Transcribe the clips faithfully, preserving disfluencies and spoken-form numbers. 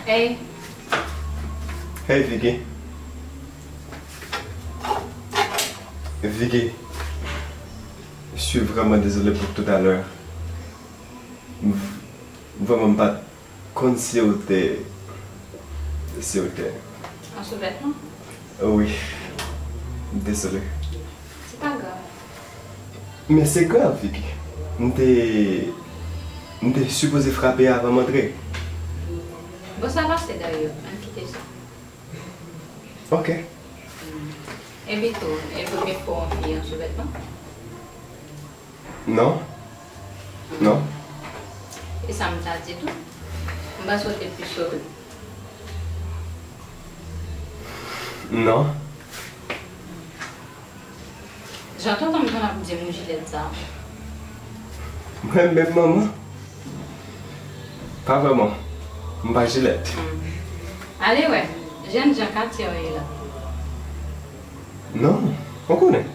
Hey. Hey, Vicky. Vicky, je suis vraiment désolé pour tout à l'heure. M-, vraiment, m pa t konn si w te, si w te. An souvètman? Wi. Dezole. Se pa grav. Men se grav, Vicky. M te, m te sipoze frape avan m antre. Bon, sa pase, Dario. Ann kite sa. Ok. Epi tou, e premye fwa w fè an souvètman? Non. Non. E sa m ta di tou. M panse w te pi cho wi. Non. Jan tonton m konn ap di m ou jilèt sa. Mwen menm, manman? Pa vrèman. M pa jilèt. Hmm. Ale wè, jènjan katye w ye la. Non, ou konnen.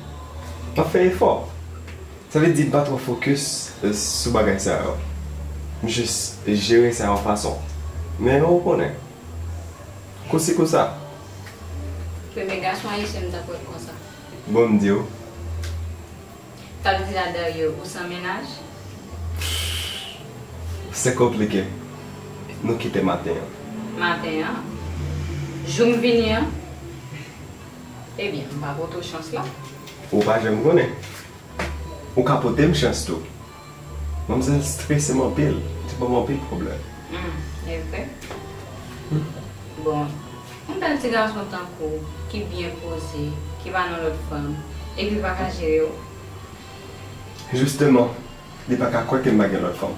M ap fè efò. Sa vle di m pa twò fokis, eh, sou bagay sa yo. M jis jere sa yon fason. Men ou konnen. Kou si kou sa. Premye gason ayisyen m t ap wè konsa. Bon, m di w. Sa vle di la, Dario, ou san mennaj? Se konplike. Nou kite maten an. Maten an? Jou m vini an? Ebyen, m pa pote w chans la. Ou pa janm konnen. Ou ka pote m chans tou. Manmzèl strese m anpil, li ban m anpil pwoblèm. Hmm, e vre? Bon, yon bèl ti gason tankou w, ki byen poze, ki pa nan lòt fanm, epi l pa ka jere w. Jisteman, li pa ka kwè ke m pa gen lòt fanm.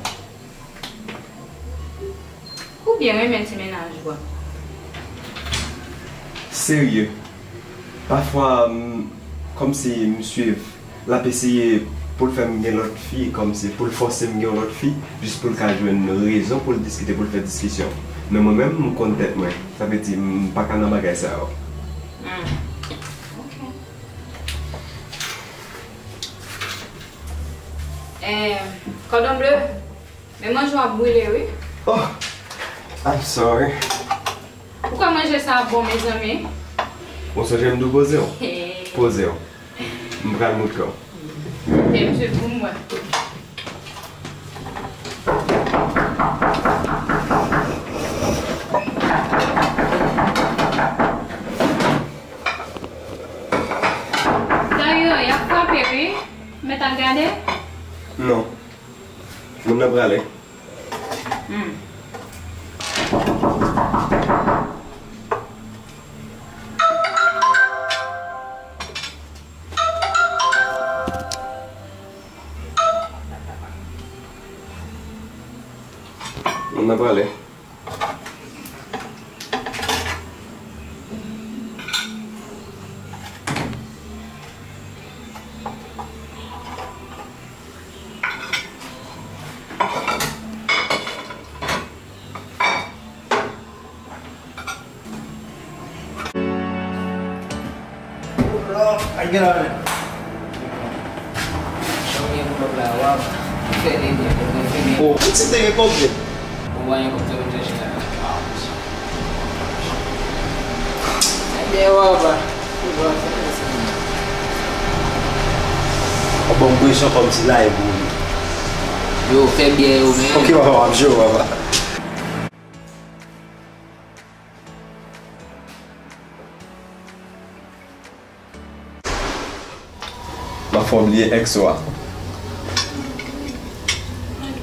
Ou byen renmen ti mennaj ou a. Serye. Pafwa, m, kòmsi m swiv, l ap eseye pou l fè m gen lòt fi, kòmsi pou l fòse m gen yon lòt fi, jis pou l ka jwenn rezon pou l diskite, pou l fè diskisyon. Men mwen menm, m konn tèt mwen. Sa vle di, m pa ka nan bagay sa yo. Hmm. Ok. Eh, kòdon ble. Men manje w ap brile wi. Oh, I'm sorry. Ou kwè manje sa bon, mezanmi? Ou sonje m di w poze w? Hey. Poze w. M pral montre w. Te m swiv pou m wè. Dario, y ap frape wi. Mèt al gade? Non. Moun nan prale. Hmm. Moun nan prale. Ay, gen la menm. Sa w gen pou lòt la, w ap fè de byen, pou mwen fini. O, pitit te gen kòb vre. Ou pa gen kòb, sa vin chèche la. Ah, mesye. Byen, papa. Ou ban m presyon kòmsi la e pou ou. Yo, fè byen yo, men. Ok, papa, m ap jere, papa. M ap fè w bliye ex ou a.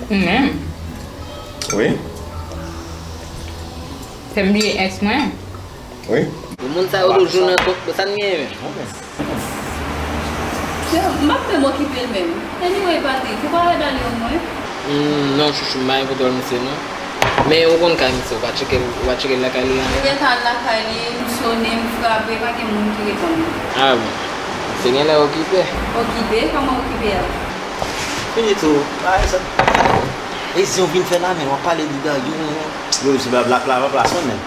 Ou menm? Wi. Fè m bliye ex mwen? Wi. Bon, moun sa yo toujou nan kont, sa n gen menm? M ap menm okipe l menm. Anyway, Patrick, ou pa wè Dali omwen? Hmm, non, chouchou, m pa gen kontwòl misye, non. Men ou konn kay misye, ou pa tcheke l, ou pa tcheke l lakay li la? M gentan al lakay li, m sone, m frape, pa gen moun ki reponn mwen. Ah bon. Misye genlè okipe. Okipe? Kòman okipe a? Fini tou. Bagay sa. E zen w vin fè la, men w ap pale de Dali, men. Yo, se pa black la, pa plas mwen, men.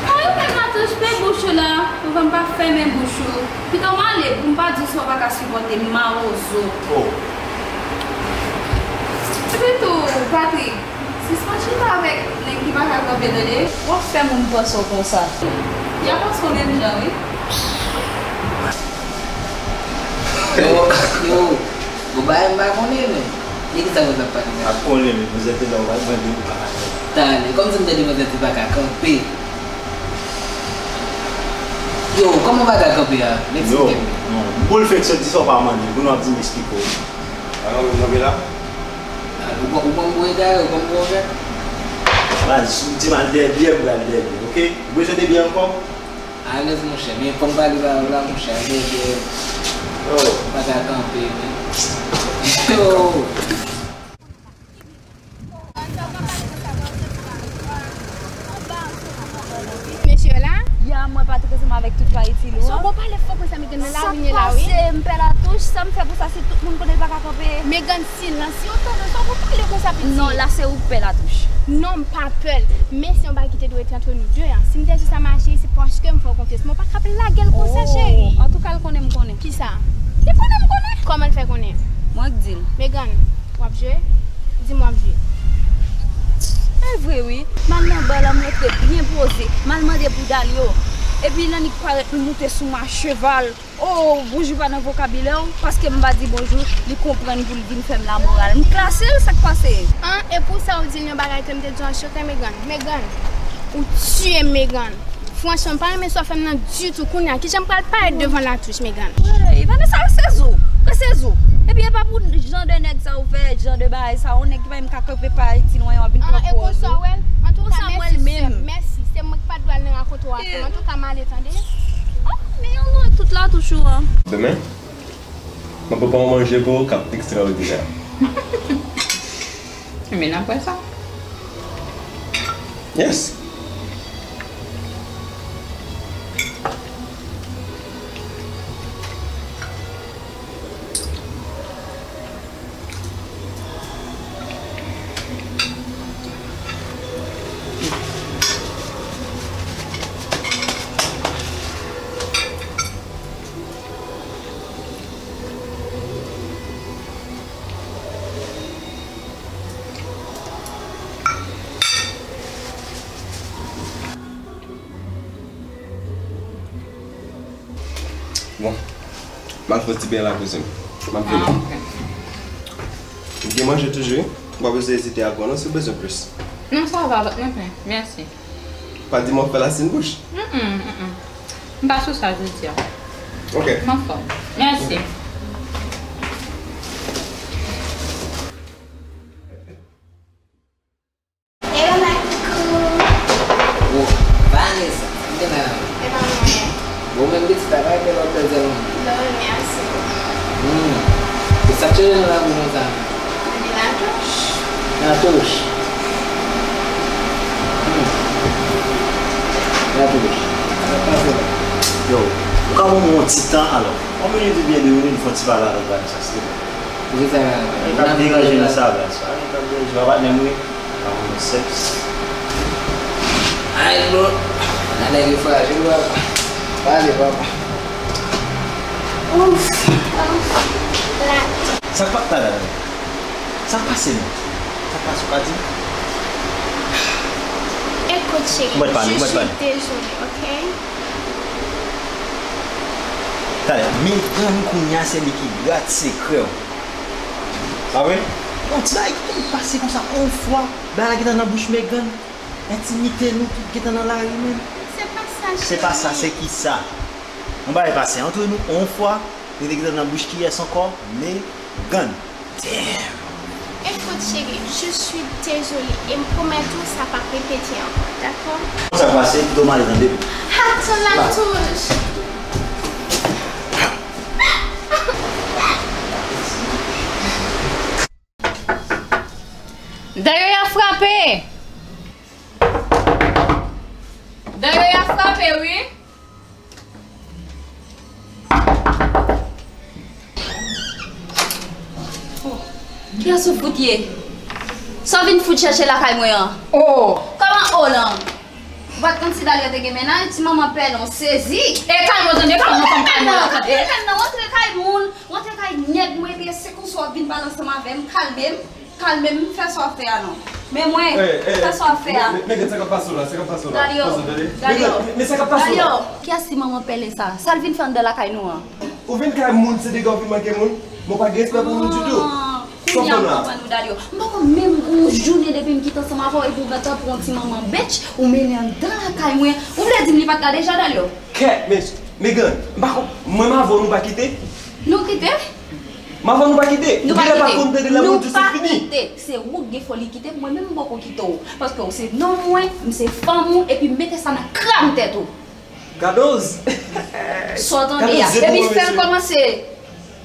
Ay, ou menm Latouch, pe bouch ou la, anvan m pa fèmen bouch ou. Pito m ale, pou m pa di w sa w pa ka sipòte, mawozo. Oh. Epi tou, Patrick, sispann chita avèk nèg ki pa ka kanpe, tande. W ap fè moun panse w konsa. Y a panse w menm jan, wi. Yo, yo, bon, bagay m pa konnen, men. E kisa manzè ap pale la? Pa konnen, men manzè te la, w pa mande, ou pa ka kanpe. Talè, kòmsi m tande manzè te pa ka kanpe. Yo, kòman w pa ka kanpe a? Eksplike m. Non, non. Pou l fè eksepte sa w pa mande, pou nou ap di m eksplike w. Alò, ou kanpe la? Ou ban, ou ban m gwo egare, ou ban m gwo egare. Baz, si w di m al dèyè byè, m pral dèyè byè, oke? Ou bezwen de byè ankò? Alèz, monchè. Men fò m pale ba ou la, monchè. Alèz, yo. Oh. Pa ka kanpe, men. Yo. Mesye la? Ya, mwen pa t ansanm avèk tout pa itil ou an. Sa w pale fò konsa, Megan, nan lari n ye la, wi. Sa k pase? M pè Latouch, sa m fè pou sa, si tout moun konnen l pa ka kanpe. Megan, silans. Si yo tande sa, w pale konsa, piti. Non, la se ou k pè Latouch. Non, m pa pè l. Men se yon bagay ki te dwe rete antre nou de, an. Si m te di sa mache, se paske m fè w konfyans. Men w pa ka ap lage l konsa, cheri. Antouka, l konnen m konnen. Kisa? Li konnen m konnen. Kòman l fè konnen? Mwen k di l. Megan, w ap jwe? Di m w ap jwe. E vre, wi. M al nan ba la, m rantre byen poze. M al mande pou Dalio. Epi, l annik parèt, l moute sou m a cheval. Oh, bonjou pa nan vokabilè w, paske m pa di bonjou, li konprann pou l vin fè m lamoral. M klase l, sa k pase? An, e pou sa w di l yon bagay ke m te di w an choke, Megan? Megan, ou tiye m, Megan. Franchman, m pa renmen sa w fè m nan ditou. Kounye a, kijan m pral parèt devan Latouch, Megan? Wey, Vanessa, rete sezi w. Rete sezi w. Epi e pa pou jan de nèg sa ou fè, jan de bagay sa, yon nèg ki pa menm ka kanpe pa itil ou an, w ap vin pran pòz ou. Konsa w wè l? Antouka, mèsi, sè m. Mèsi. Se mwen ki pa t dwe al nan rankont ou a, sè m. Antouka, m ale, tande. Oh, men yon lwen tout Latouch ou an. Demen, m ap prepare yon manje pou ou k ap ekstraòdinè. Men n ap wè sa. Yes. Bon, m al fè ti beny lakizin. M ap vini. Ah, ok. M gen manje toujou, wi. Ou pa bezwen ezite al pran non si w bezwen plis. Non, sa va, mwen plen. Mèsi. Pa di m w ap fè lasin bouch. Mm, mm, mm, mm. M pa sou sa jodi a. Ok. M anfòm. Mèsi. Ok. Hello, my cuckoo. Oh, Vanessa, sa m gen la? E pa mwen. Bon, menm pitit la, pa gen lòt bèl zèl non. Non, mèsi. Hmm. E sa k chanje nan lavi konsa? Latouch. Latouch. Hmm. Latouch. Sa k pase la? Yo, ou ka ban mwen yon ti tan alò? On minit oubyen de minit, m fè yon ti pale avèk Vanessa, silvouplè. Poukisa? Nèg k ap deranje nan sa la, sa nèg k ap deranje, pa patnè m wi. Pa konn sèks. Ay, bro. Nan nèg yo frajil, papa. Pale, papa. Ouf, ouf, la. Sa k pa t la la? Sa k pase non? Sa k pase, ou ka di m? Écoute, chérie, je suis désolée, ok? Talè, Megan kounye a se li ki gad sekrè w. Pa vre? Yon ti bagay ki konn pase konsa yon fwa, bagay la gentan nan bouch Megan. Entimite nou tout gentan nan lari menm. Se pa sa, cheri. Se pa sa, se kisa? Yon bagay pase antre nou yon fwa, li te gentan nan bouch kiyès ankò? Megan. Damn. Écoute, chérie, je suis désolée. E m pwomèt ou, sa p ap repete ankò, dakò? Sa pase, kite w m ale tande. Attends la touche. Dayou, y ap frape! Dayou, y ap frape, wi! Oh, kiyès ou fout ye? Sa w vin fout chèche lakay mwen an? Oh! Kòman o lan? Ou pa t konn si Dalia te gen mennaj, ti manman pèlen w sezi. E kalme w tande, kalme w, kalme w tande. Kalme w, kalme w, rantre kay moun, rantre kay nèg mwen, epi se konsa w ap vin pale ansanm avè m, kalme m, kalme m, fè sa w ap fè a non. Men mwen, fè sa w ap fè a. Men, men, men, sa k ap pase w la, sa k ap pase w la. Dalio, Dalio, men, men, men sa k ap pase w la. Dalio, kiyès ti manman pèlen sa? Sa l vin fè anndan lakay nou an? Ou vin kay moun, se dega w vin manke moun, men w pa gen respè pou moun ditou. Kounye a m konprann ou, Dalio. M poko menm gon jounen depi m kite ansanm avè w, epi w gentan pran yon ti manman bitch, ou mennen anndan lakay mwen. Ou vle di m li pa t la deja, Dalio? Kèt, men, Megan, m pa konp-, mwen m avè w nou pa kite? Nou kite? M avè w nou pa kite? Nou pa kite. Ou genlè pa konn tande lè moun di w se fini. Nou pa kite. Se ou k gen foli kite m, mwen menm m poko kite w. Paske w se nonm mwen, m se fanm ou, epi mete sa nan kran tèt ou. Kadoz! Sa w tande a. Kadoz, je pou mwen, mesye. Epi fè l kòmanse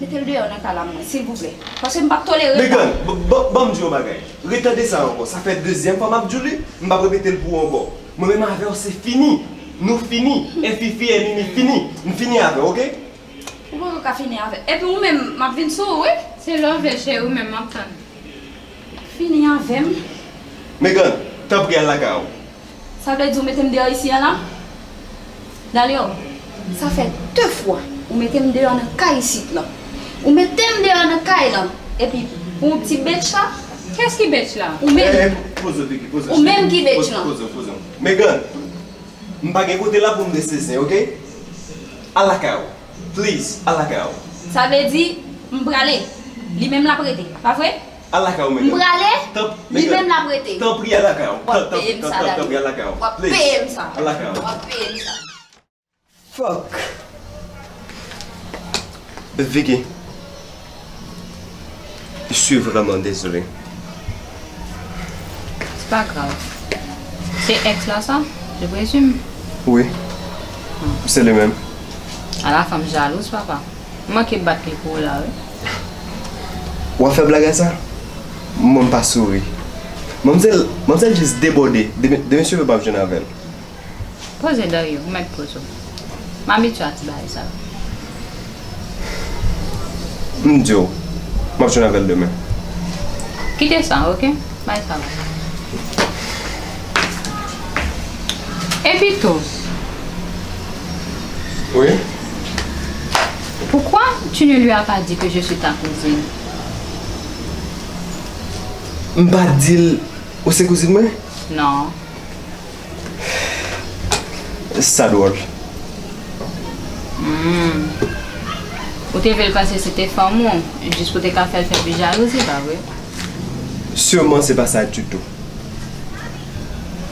mete l deyò nan kay la mwen, silvouplè. Paske m p ap tolere sa. Megan, b-, b-, ban m di w yon bagay. Retande sa ankò. Sa fè dezyèm fwa m ap di w li, m p ap repete l pou ou ankò. Mwen menm avè w se fini. Nou fini. E Fifi, e Mimi fini. M fini avè w, oke? Ou poko ka fini avè. Epi ou menm, m ap vin sou ou, wi. Se lè w vle, cheri, ou menm m ap tann. Fini avè m. Megan, tanpri al lakay ou. Sa vle di ou mete m deyò isi a la? Dalio, sa fè de fwa ou mete m deyò nan kay isit lan. Ou mete m deyò nan kay lan. Epi, pou yon ti bitch la? Kiyès ki bitch la? Ou menm. Eh, eh, poze w, Vicky, poze w. Ou menm ki bitch lan. Poze w, poze w. Megan, m pa gen kote la pou m rete zen, oke? Al lakay ou. Please, al lakay ou. Sa vle di, m prale. Li menm l ap rete, pa vre? Al lakay ou, Megan. M prale, li menm l ap rete. Tanpri, al lakay ou. W ap peye m sa, Dalio. Tanpri, al lakay ou. W ap peye m sa. Al lakay ou. W ap peye m sa. Fuck. Vicky. Je suis vraiment désolé. C'est pas grave. C'est ex la sa, je présume. Oui. Hmm. C'est lui-même. A la fanm jalouz, papa. M manke bat li pou ou la, wi. W ap fè blag a sa? Mwen m pa souri. Manmzèl, manmzèl jis debòde. De, de mesye yo pa ap jwenn avè l. Poze, Dario, ou mèt poze w. M abitye a ti bagay sa yo. M di w, m ap jwenn avè l demen. Kite sa, oke? Bay sa la. Epi tou. Wi? Pourquoi tu ne lui as pas dit que je suis ta cousine? M pa di l ou se kouzin mwen? Non. Sa dwòl. Hmm. Ou te vle l panse se te fanm ou, jis pou te ka fè l fè pi jalouzi, pa vre? Siman se pa sa ditou.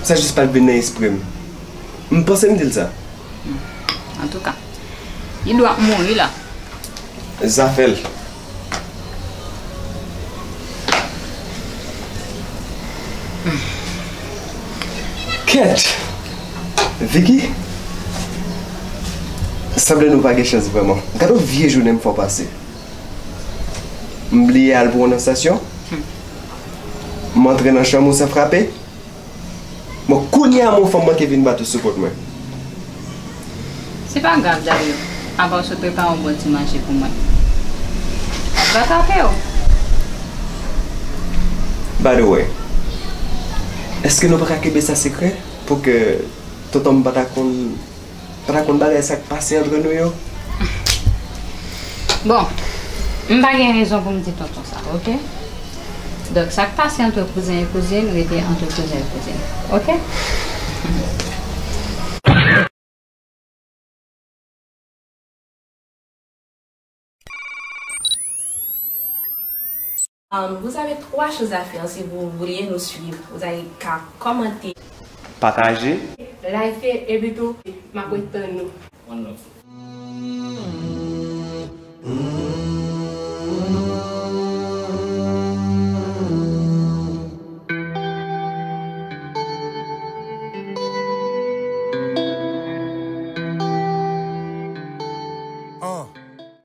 Sa jis pa t vin nan espri m. M panse m di l sa. Hmm. Antouka, li dwe ap mouri la. Zafè l. Kèt! Vicky? Sanble nou pa gen chans vrèman. Gade yon vye jounen m fè w pase. M bliye al pran w nan estasyon. M antre nan chanm ou san frape. Bon, kounye a, mon fanm manke vin bat ou sou kont mwen. Se pa grav, Dario. Apa w sot prepare yon bon ti manje pou mwen. W ap ratrape w. By the way, èske nou pa ka kenbe sa sekrè pou ke tonton m pa ta konn, pa ta konn bagay sa k pase antre nou yo? Bon, m pa gen rezon pou m di tonton sa, oke? Donk, sa k pase antre kouzen e kouzin, rete antre kouzen e kouzin, oke? Um, vous avez trois choses à faire si vous voulez nous suivre. Vous avez qu'à commenter, Pataje. Liker, epi tou, m ap ret tann nou. One love.